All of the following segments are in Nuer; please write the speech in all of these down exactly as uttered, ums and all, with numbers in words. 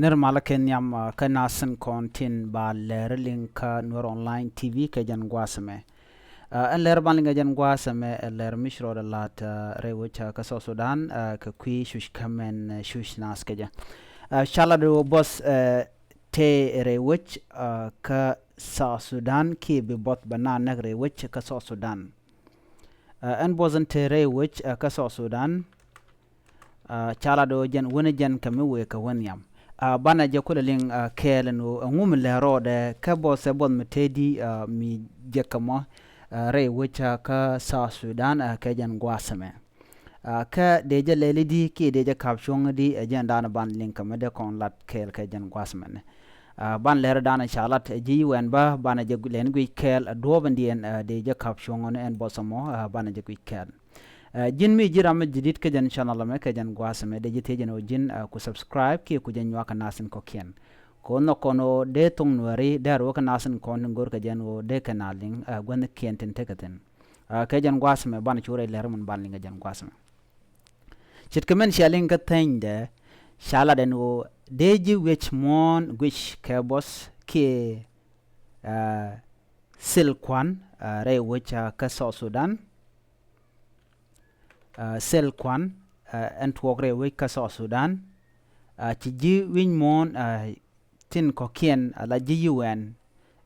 Nir malä kɛ nhiam, ah, kä nasin kɔn tin ba lɛr liŋ kä Nuer Online T V kɛ jɛn gua̱a̱th ɛmɛ. Ah, ɛn lɛr ban liŋ kɛ jɛn gua̱a̱th ɛmɛ ɛ lɛr mi ci rɔɔdɛ la̱t, ah, rɛy wec, ah, kä South Sudan, ah, kɛ kui̱ cuc kä mɛn, eh, cuc nath kɛ jɛ. Ah, ca lat ɣöö buɔth, eh, tëë rɛy wec, ah, kä South Sudan kiɛ bi buɔth bɛ naath näk rɛy wec kä South Sudan. Ah, ɛn buɔth in tëë rɛy wec, ah, kä South Sudan, ah, ca lat ɣöö jɛn wäni jɛn kɛ mi wëë kɛ wä nhiam. Ah, banɛ jɛ kulɛ liŋ, ah, kɛɛl ɛn ɣöö ɛŋu mi lɛ rɔɔdɛ kä buɔth ɛ buɔth mi tëëdi, ah, mi jek kɛ mɔ, ah, rɛy wec, ah, kä South Sudan, ah, kɛ jɛn gua̱a̱th ɛmɛ. Ah, kä dee jɛ lɛli di kiɛ dee jɛ ka̱p cuɔ̱ŋ di ɛ jɛn danɛ ban liŋ kɛ mi dee kɔn lat kɛɛl kɛ jɛn gua̱a̱th ɛmɛnɛ. Ah, ban lɛr danɛ ca lat ɛ ji̱ U N bä banɛ jɛ lɛn guic kɛɛl, ah, duɔ̱ɔ̱p in diɛn, ah, dee jɛ ka̱p cuɔ̱ŋ ni ɛn buɔth ɛmɔ, ah, banɛ jɛ guic kɛɛl. Ah, ji̱n mi ji̱ ram mi ji̱ di̱t kä jɛn channel ɛmɛ kɛ jɛn gua̱a̱th ɛmɛ dee ji̱ thiec ɛn ɣöö ji̱n, ah, ku subscribe kiɛ ku jɛ nyuak kɛ nath in kɔ̱kiɛn. Kɛ ɣöö nhɔk kɔn ɣöö dee thoŋ Nuääri dee a ruɔ̱k kɛ nath in kɔn tin go̱r kɛ jɛn ɣöö dee kɛ naath liŋ, ah, gua̱thnikiɛn tin tekɛ thi̱n. Ah, kɛ jɛn gua̱a̱th ɛmɛ banɛ cu rɛy lɛr min ban liŋ kɛ jɛn gua̱a̱th ɛmɛ. Ce̱tkɛ min cia liŋ kä thänydɛ, ca lat ɛn ɣöö dee ji̱ wi̱c muɔ̱ɔ̱n guic kɛ buɔth kiɛ, ah, thil kua̱n, ah, rɛy wec, ah, kä South Sudan. Ah, thil kua̱n, ah, ɛn tuɔɔk rɛy wec kä South Sudan. Ah, ci ji̱ wi̱c muɔ̱ɔ̱n, ah, tin kɔ̱kiɛn ala ji̱ U N,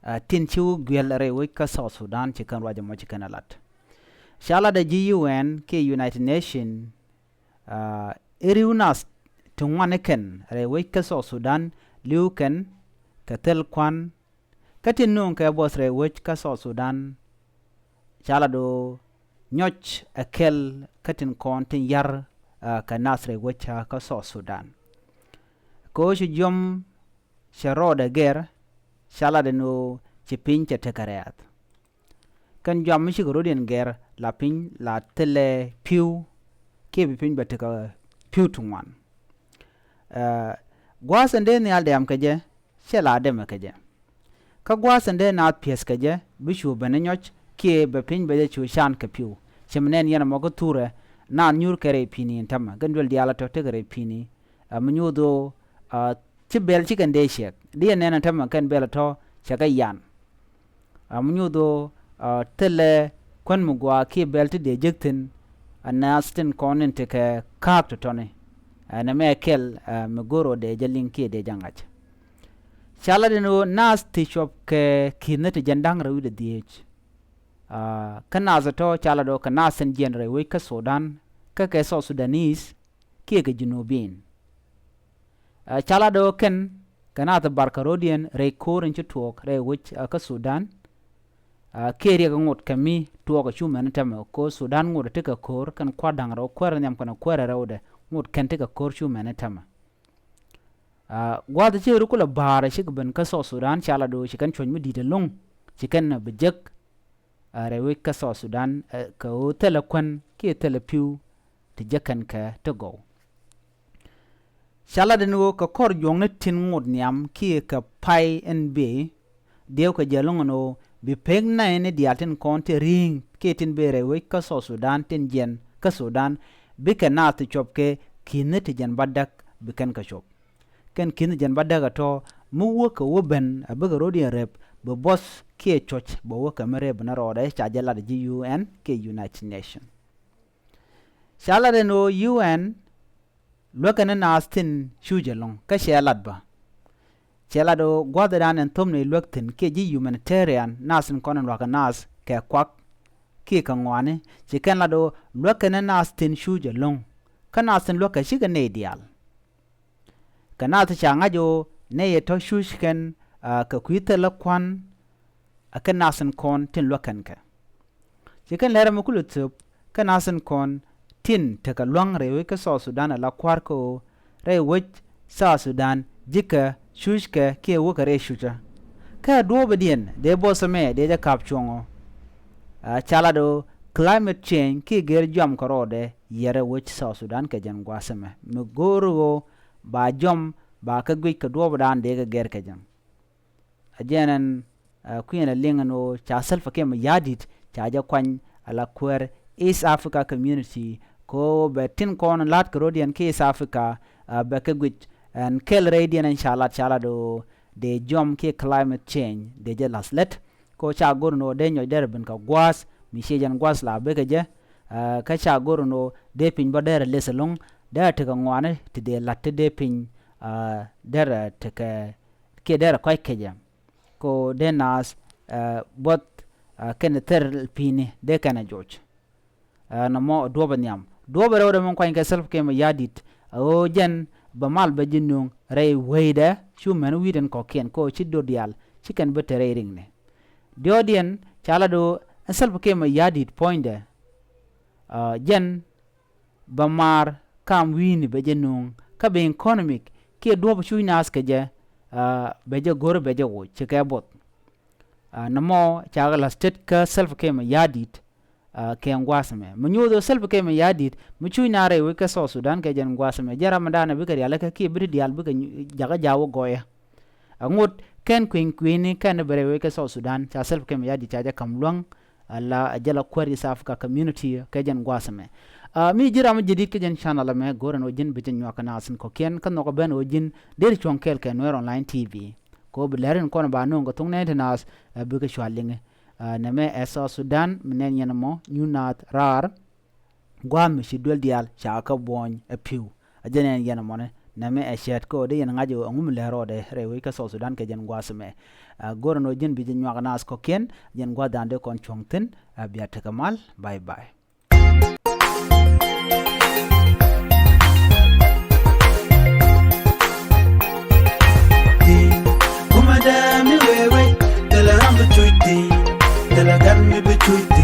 ah, tin ci wä guiɛl rɛy wec kä South Sudan ci kɛn ruac ɛmɔ ci kɛn a lat. Ca lat ɛ ji̱ U N kiɛ United Nation, ah, ɛ ri̱w nath ti ŋuan ni kɛn rɛy wec kä South Sudan li̱w kɛn kɛ thil kua̱n, kä tin nööŋ kɛ buɔth rɛy wec kä South Sudan. Ca lat ɣöö nyɔc ɛ kɛl kä tin kɔn tin ya̱r, ah, kɛ nath rɛy wec, ah, kä South Sudan. Kɛ ɣöö ci jiɔam cɛ rɔɔdɛ gɛr, ca lat ɛn ɣöö ci piny cɛ tekɛ rɛ̈ɛ̈th. Kɛn jiɔam mi cikɛ rɔ̱diɛn gɛr la piny la thilɛ pi̱w kiɛ bi piny bɛ tekɛ pi̱w ti ŋuan. Ah, gua̱a̱th in dee nhial dɛ̈ɛ̈m kɛ jɛ, cɛ la dɛmɛ kɛ jɛ. Kä gua̱a̱th in dee naath piɛth kɛ jɛ, bi cu ben ni nyɔc kiɛ bɛ piny bɛ jɛ cu can kɛ pi̱w. Ci mi nɛn yɛn ɛmɔ kä thurɛ, naath nyuur kɛ rɛy pi̱i̱ni in täämɛ, kɛn duel diaal a tɔ̱ tekɛ rɛy pi̱i̱ni. Ah, mi nyuuth ɣöö, ah, ci bɛl ci kɛn dee ciɛk. Di yɛn nɛn in täämɛ kɛn bɛl a tɔ̱ cɛ kɛ yan. Ah, mi nyuuth ɣöö, ah, thilɛ kuän mi gua̱a̱ kiɛ bɛl ti dee jek thi̱n, a naath tin kɔn in tekɛ ka̱a̱k tɔ̱tɔ̱ni. Ah, ɛn ɛmɛ kɛl, ah, mi go̱o̱r ɣöö dee jɛ liŋ kiɛ dee jɛ ŋa̱c. Ca lat ɛn ɣöö nath ti cuɔp kɛ ki̱thni ti jiɛn da̱ŋ rɛw wi̱cdɛ dhieec. Ah, kä nath tɔ̱ ca lat ɣöö kɛ nath tin jiɛn rɛy wec kä Sudan, kä kɛ South Sudanese, kiɛ kɛ Junubin. Ah, ca lat ɣöö kɛn kɛ nath bar kɛ rɔ̱diɛn rɛy ko̱o̱r in ci tuɔɔk rɛy wec, ah, kä Sudan. Ah, kiɛ riɛk ŋot kɛ mi tuɔɔk ɛ cu mɛn täämɛ, ko̱o̱r Sudan ŋot ɛ tekɛ ko̱o̱r, kɛn kua̱r da̱ŋ rɛw, kuäär nhiam kɛnɛ kuäär rɛwdɛ, ŋot kɛn tekɛ ko̱o̱r cu mɛn täämɛ. Ah, gua̱a̱th ci ri kulɛ ba̱a̱r cikɛ ben kä South Sudan, ca lat ɣöö ci kɛn cuɔ̱c mi di̱i̱t ɛlɔ̱ŋ, ci kɛn bi jek, ah, rɛy wec kä South Sudan, eh, kɛ ɣöö thilɛ kuän kiɛ thilɛ pi̱w ti jek kɛn kɛ ti gɔw. Ca lat ɛn ɣöö kɛ kɔr juɔ̱kni tin ŋot nhiam kiɛ kɛ pay ɛn bëë, diɛw kɛ jɛ ɛlɔ̱ŋ ɛn ɣöö bi pek nɛy ni diaal tin kɔn ti ri̱i̱ŋ kiɛ tin bëë rɛy wec kä South Sudan, tin jiɛn kä Sudan, bikɛ nath ti cuɔp kɛ ki̱thni ti jiɛn bädäk bi kɛn kɛ cuɔp. Kɛn ki̱thni jiɛn bädäk ɛ tɔ̱ mi wä kɛ wä ben, a bikɛ rɔ̱diɛn rep, bi buɔth kiɛ cuɔ̱c bɛ wä kɛ mi rep ni rɔɔdɛ, ca jɛ lat ji̱ U N kiɛ United Nation. Ca lat ɛn ɣöö U N luäkɛ ni naath tin cuc ɛlɔ̱ŋ, kä cɛ lat bä. Cɛ lat ɣöö gua̱thdan ɛn thöpni luäk thi̱n kiɛ ji̱ humanitarian, nath tin kɔn in lua̱kɛ naath kɛ kuak kiɛ kɛ ŋɔaani, ci kɛn lat ɣöö luäkɛ ni naath tin cuc ɛlɔ̱ŋ, kä naath tin luäkɛ cikɛ nɛy diaal. Kɛ naath ca ŋa̱c ɣöö nɛy ɛ tɔ̱ cuc kɛn, ah, kɛ kui̱ thilɛ kua̱n, a kɛ nath tin kɔn tin luäk kɛn kɛ. Ci kɛn lɛr ɛmɛ kulɛ thöp kä nath tin kɔn tin tekɛ lua̱ŋ rɛy wec kä South Sudan, ala kua̱r kä ɣöö rɛy wec South Sudan ji̱kɛ cuckɛ kiɛ wäkɛ rɛy cucä. Kä duɔ̱ɔ̱pidiɛn dee buɔth ɛmɛ dee jɛ ka̱p cuɔ̱ŋ ɔ. Ah, ca lat ɣöö climate change kiɛ gër jiɔam kɛ rɔɔdɛ yɛrɛ wec South Sudan kɛ jɛn gua̱a̱th ɛmɛ, mi go̱o̱r ɣöö ba jiɔam, ba kɛ guic kɛ duɔ̱ɔ̱pidan dee kɛ gɛr kɛ jɛ. A jɛn ɛn, ah, kui̱n ɛ liŋ ɛn ɣöö ca Salva Kiir Mayardit ca jɛ kuany ala kuäär East Africa Community, kɛ ɣöö bɛ tin kɔn la̱t kɛ rɔ̱diɛn kä East Africa, ah, bɛ kɛ guic, Ɛn kɛl rɛydiɛn ɛn ca lat ca lat ɣöö dee jɔm kiɛ climate change dee jɛ la̱th lät. Kɛ ɣöö ca go̱r ɛn ɣöö dee nyɔc derɛ ben kɛ gua̱a̱th mi ciɛ jɛn gua̱a̱th la bekɛ jɛ. Kä ca go̱r ɛn ɣöö dee piny bä derɛ leth ɛlɔ̱ŋ, derɛ tekɛ ŋɔaani ti dee la̱t ti dee piny derɛ tekɛ kiɛ derɛ kɔc kecɛ. Kɛ ɣöö dee naath buɔth kɛnɛ thɛr pi̱i̱ni dee kɛnɛ joc. Nɔmɔ duɔ̱ɔ̱pɛ nhiam duɔ̱ɔ̱pɛ rɛwdɛ min kuany kɛ Salva Kiir Mayardit, a ɣöö jɛn bɛ mal bɛ ji̱ nööŋ rɛy wecdɛ cu mɛn wi̱i̱dɛn kɔ̱kiɛn kɛ ɣöö ci do̱r diaal ci kɛn bä te rɛy riŋni. Diɔ̱ɔ̱diɛn ca lat ɣöö ɛn Salva Kiir Mayardit puɔ̱nydɛ jɛn bɛ maar kam wi̱i̱ni bɛ jɛ nööŋ kä bɛ economic kiɛ duɔ̱ɔ̱p cuc naath kɛ jɛ bɛ jɛ go̱r bɛ jɛ woc ci kɛ buɔth. Nɔmɔ cakɛ la̱th tet kä Salva Kiir Mayardit kɛ gua̱a̱th ɛmɛ mi nyuuth ɣöö Salva Kiir Mayardit mi cuc naath rɛy wec kä South Sudan kɛ jɛn gua̱a̱th ɛmɛ jɛn ram mi da̱a̱n ɛ bikɛ rialikä kiɛ bi ti diaal bikɛ jakä ja̱a̱k wä gɔɔyä. Aŋot kɛn kui̱ny kui̱ni kɛn bɛ rɛy wec kä South Sudan ca Salva Kiir Mayardit ca jɛ ka̱m luäŋ. Ala a jɛ la kuäär East Africa Community kɛ jɛn gua̱a̱th ɛmɛ. Mi ji̱ ram mi jɛ di̱t kä jɛn channel ɛmɛ go̱r ɛn ɣöö ji̱n bi jɛ nyuak kɛ naath in kɔ̱kiɛn kä nhɔkɛ ben ɣöö ji̱n deri cuɔ̱ŋ kɛɛl kɛ Nuer Online T V. Kɛ ɣöö bi lɛr in kɔn ba nööŋ kɛ thok nɛy ti naath bikɛ cua liŋi. Nɛmɛ ɛ South Sudan mi nɛn yɛn ɛmɔ nyuth naath raar. Gua̱a̱th mi ci duel diaal ca kä buɔ̱ny ɛ pi̱w. A jɛn ɛn yɛn ɛmɔni nɛmɛ ɛ cɛɛt kä ɣöö dee yɛn ŋa̱c ɣöö ɛŋu mi lɛr rɔɔdɛ rɛy wec kä South Sudan kɛ jɛn gua̱a̱th ɛmɛ. Go̱r ɛn ɣöö ji̱n bi jɛ nyuak naath kɔ̱kiɛn jɛn gua̱a̱th dan dee kɔn cuɔ̱ŋ thi̱n. Bia tekɛ mal. Bye bye. Kuma dɛ mi wee wei, thilɛ ram bi cuc thi̱n, thilɛ gat mi bi cuc thi̱n.